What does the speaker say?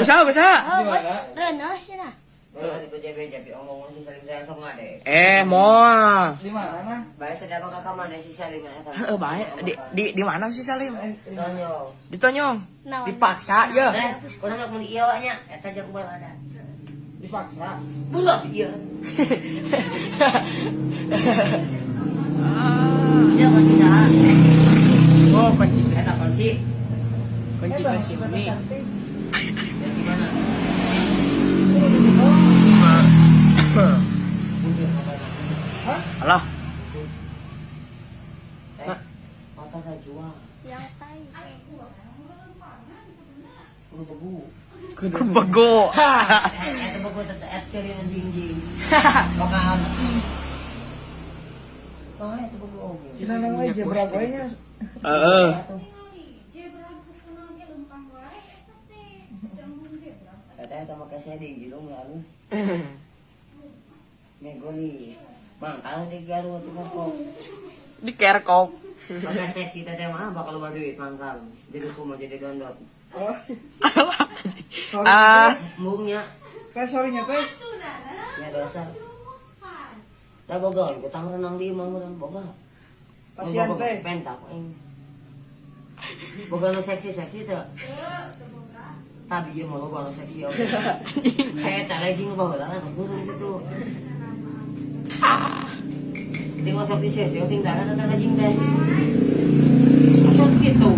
Kusaha, kusaha? Oh, bos, reuneuh cenah. Ulah dibeja-beja pi omong si Salim teh sok ngade. Eh, moal. Di mana? Bae sedang ka mana si Salim eta? Heeh, bae. Di mana si Salim? Tonyong. Di Tonyong. Naon? Dipaksa ya. Eh, urang mah mun ieu nya eta jeung balada. Dipaksa. Bulah ieu. Ya kunci saha? Oh, kunci. Eta kunci. Kunci Eh, ke sini. cantik. Dari gimana? Mundur motorna. Hah? Alah, Eh, motor gak jual. Yang tai. Kudu begu. Kudu bego. Eh, eta begu teh eta ceuli anjing-jing. Bakal Bang, eta begu oge. Cina nang we jebra gue nya. Heeh. Eta eta make seding gitu lalu. Megolis. Mangkal di Garut di Kerkop. Di Kerkop. Maka seksi teh mah bakal loba duit mangkal. Jadi kumaha jadi dondot. Oh, Alah. sorry. Ah, Embungnya Teh sorry nya teh. ya dosa. Da boga ku tang renang di imah urang boga. Kasihan teh. Pentak aing. Boga nu seksi-seksi teh. Tadi ieu mah loba nu seksi oge. Kayak eta legging nu baheula kan guru gitu. Tinggal sok di sesi, ting tangan teh legging teh. Atau gitu.